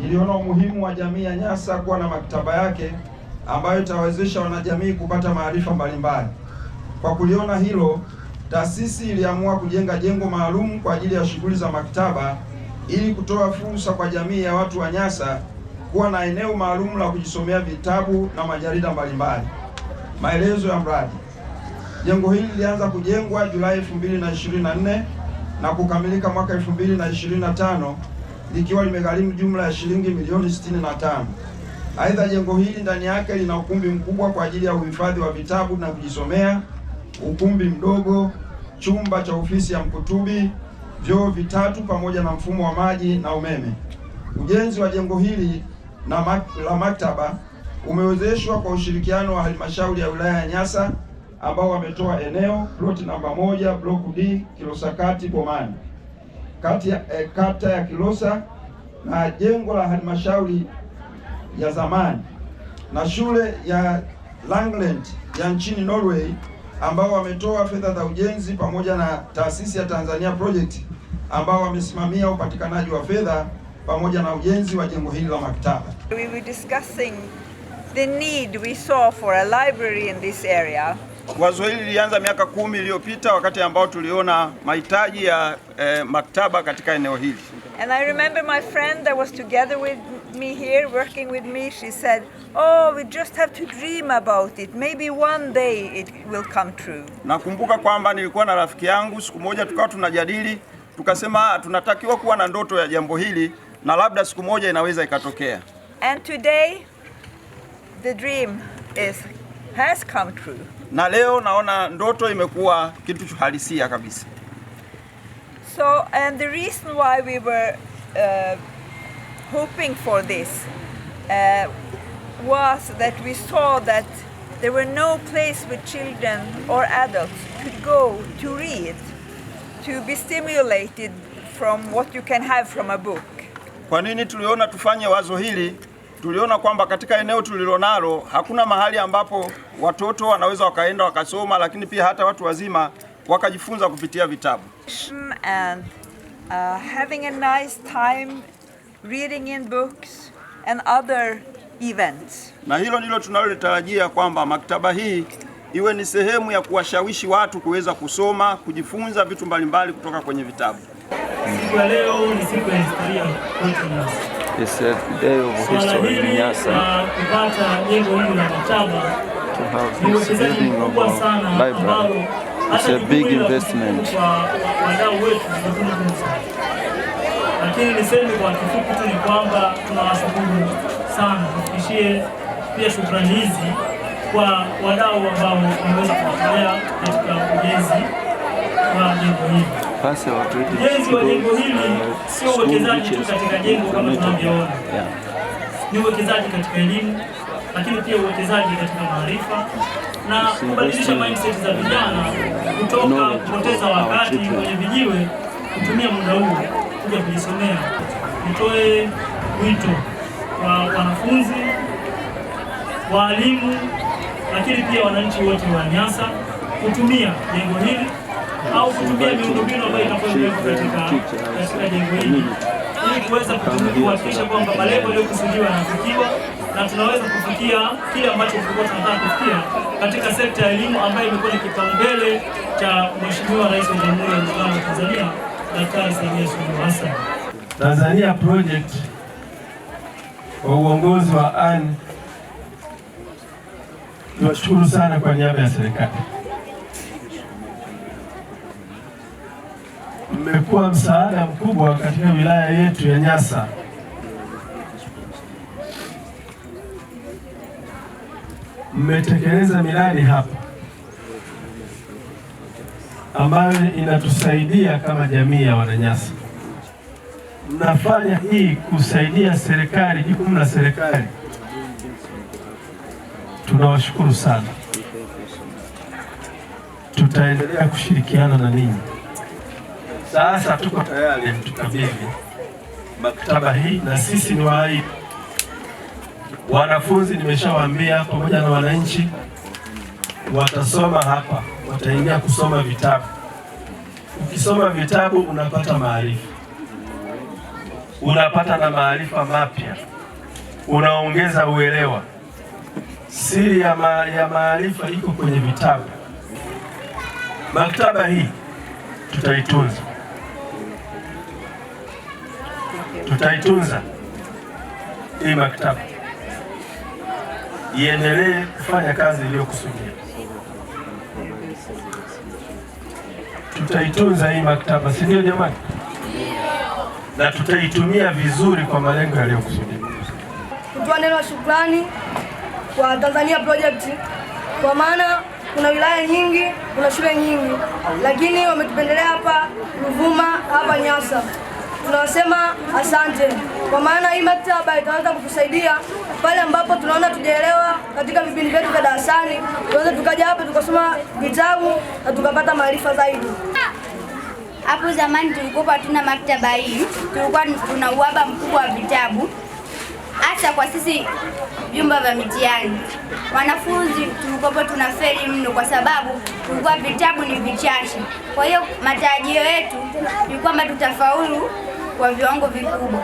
Iliona umuhimu wa jamii ya Nyasa kuwa na maktaba yake ambayo itawezesha wanajamii kupata maarifa mbalimbali. Kwa kuliona hilo, taasisi iliamua kujenga jengo maalum kwa ajili ya shughuli za maktaba ili kutoa fursa kwa jamii ya watu wa Nyasa kuwa na eneo maalum la kujisomea vitabu na majarida mbalimbali. Maelezo ya mradi. Jengo hili lilianza kujengwa Julai 2024 na kukamilika mwaka 2025 likiwa limegharimu jumla ya shilingi milioni 65. Aidha, jengo hili ndani yake lina ukumbi mkubwa kwa ajili ya uhifadhi wa vitabu na kujisomea, ukumbi mdogo, chumba cha ofisi ya mkutubi, vyoo vitatu pamoja na mfumo wa maji na umeme. Ujenzi wa jengo hili na la maktaba umewezeshwa kwa ushirikiano wa halmashauri ya wilaya ya Nyasa ambao wametoa eneo ploti namba 1 block D Kilosa Kati Bomani, kati ya kata ya Kilosa na jengo la halmashauri ya zamani, na shule ya Langland ya nchini Norway ambao wametoa fedha za ujenzi pamoja na taasisi ya Tanzania Project ambao wamesimamia upatikanaji wa fedha pamoja na ujenzi wa jengo hili la maktaba. We were discussing the need we saw for a library in this area. Wazo hili lilianza miaka 10 iliyopita wakati ambao tuliona mahitaji ya maktaba katika eneo hili. And I remember my friend that was together with me here, working with me, she said, "Oh, we just have to dream about it. Maybe one day it will come true." Nakumbuka kwamba nilikuwa na rafiki yangu, siku moja tukawa tunajadili, tukasema tunatakiwa kuwa na ndoto ya jambo hili na labda siku moja inaweza ikatokea. And today the dream has come true. Na leo naona ndoto imekuwa kitu halisia kabisa. So, and the reason why we were hoping for this was that we saw that there were no place where children or adults could go to read, to be stimulated from what you can have from a book. Kwa nini tuliona tufanye wazo hili? Tuliona kwamba katika eneo tulilonalo hakuna mahali ambapo watoto wanaweza wakaenda wakasoma, lakini pia hata watu wazima wakajifunza kupitia vitabu. And having a nice time reading in books and other events. Na hilo ndilo tunalolitarajia kwamba maktaba hii iwe ni sehemu ya kuwashawishi watu kuweza kusoma, kujifunza vitu mbalimbali kutoka kwenye vitabu. Siku ya leo ni siku ya historia kwetu Nyasa. It's a day of history in Nyasa. Kupata jengo hili la maktaba To have this building of our library. It's a big investment. Kwa wadau wetu ni gumu sana. Lakini niseme kwa kifupi tu ni kwamba tunawashukuru sana, tufikishie pia shukrani hizi kwa wadau ambao wameweza kujitolea katika ujenzi wa jengo hili. Ujenzi wa jengo hili sio uwekezaji tu katika jengo kama tunavyoona, ni uwekezaji katika elimu, lakini pia uwekezaji katika maarifa na kubadilisha mindset za vijana kutoka kupoteza wakati kwenye vijiwe, kutumia muda huu kuja kujisomea. Nitoe wito kwa wanafunzi, walimu, lakini pia wananchi wote wa Nyasa kutumia jengo hili au kutumia miundombinu ambayo itakuwa imewekwa katika jengo hili ili kuweza kuhakikisha kwamba malengo yaliyokusudiwa yanafikiwa na tunaweza kufikia kile ambacho tulikuwa tunataka kufikia katika sekta ya elimu ambayo imekuwa ni kipaumbele cha Mheshimiwa Rais wa Jamhuri ya Muungano wa Tanzania Daktari Samia Suluhu Hassan. Tanzania Project kwa uongozi wa Ann, niwashukuru sana kwa niaba ya serikali. Mmekuwa msaada mkubwa katika wilaya yetu ya Nyasa. Mmetekeleza miradi hapa ambayo inatusaidia kama jamii ya Wananyasa. Mnafanya hii kusaidia serikali, jukumu la serikali. Tunawashukuru sana. Tutaendelea kushirikiana na ninyi. Sasa tuko tayari mtukabidhi maktaba hii, na sisi ni waahidi. Wanafunzi nimeshawaambia, pamoja na wananchi watasoma hapa, wataingia kusoma vitabu. Ukisoma vitabu unapata maarifa. Unapata na maarifa mapya, unaongeza uelewa. Siri ya maarifa iko kwenye vitabu. Maktaba hii tutaitunza, tutaitunza hii maktaba iendelee kufanya kazi iliyokusudia. Tutaitunza hii maktaba, si ndio jamani? Na tutaitumia vizuri kwa malengo yaliyokusudiwa. Kutoa neno la shukrani kwa Tanzania Project, kwa maana kuna wilaya nyingi, kuna shule nyingi, lakini wametupendelea hapa Ruvuma, hapa Nyasa. Tunasema asante, kwa maana hii maktaba itaweza kutusaidia pale ambapo tunaona tujaelewa katika vipindi vyetu vya darasani, tunaweza tukaja hapa tukasoma vitabu na tukapata maarifa zaidi. Hapo zamani tulikuwa hatuna maktaba hii, tulikuwa tuna uhaba mkubwa wa vitabu, hasa kwa sisi vyumba vya mitihani. Wanafunzi tulikuwa tunafeli mno kwa sababu tulikuwa vitabu ni vichache. Kwa hiyo matarajio yetu ni kwamba tutafaulu kwa viwango vikubwa.